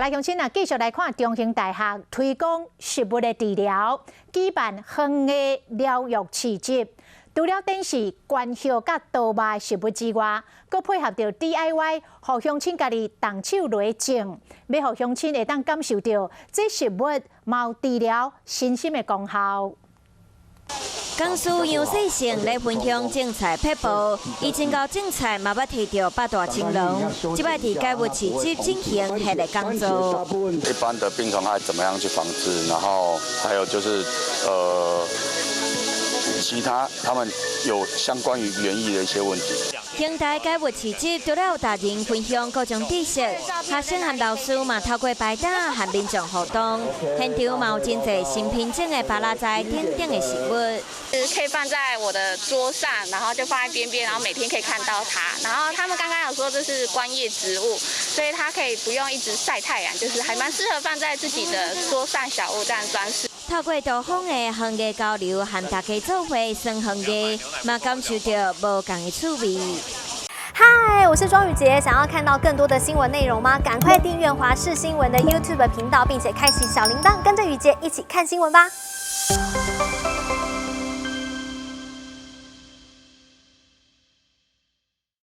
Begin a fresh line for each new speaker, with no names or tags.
來鄉親啊，繼續來看中興大學推廣食物的治療，舉辦園藝療癒市集。除了展示觀葉佮多肉食物之外，閣配合著 DIY，予鄉親家己動手來種，欲予鄉親會當感受著這食物嘛有治療身心的功效。
講師楊世成來分享種菜撇步，伊前到種菜嘛捌提著百大青農，這擺佇該物市集進行系列講座。
一般的病蟲害怎麼樣去防治？然後還有就是，其他他們有相關於園藝的一些問題。
興大該物市集除了有大人分享各種知識，學生和老師嘛透過擺攤和民眾互動，現場嘛有真濟新品種的芭樂栽等等的食物。
可以放在我的桌上，然後就放在邊邊，然後每天可以看到它。然後他們剛剛有說這是觀葉植物，所以它可以不用一直曬太陽，就是還蠻適合放在自己的桌上小物這樣裝飾。
透過多方的園藝交流，和大家做伙耍園藝，嘛感受著無仝的趣味。
嗨，我是莊宇傑，想要看到更多的新聞內容嗎？趕快訂閱華視新聞的 YouTube 頻道，並且開啟小鈴鐺，跟着宇傑一起看新聞吧。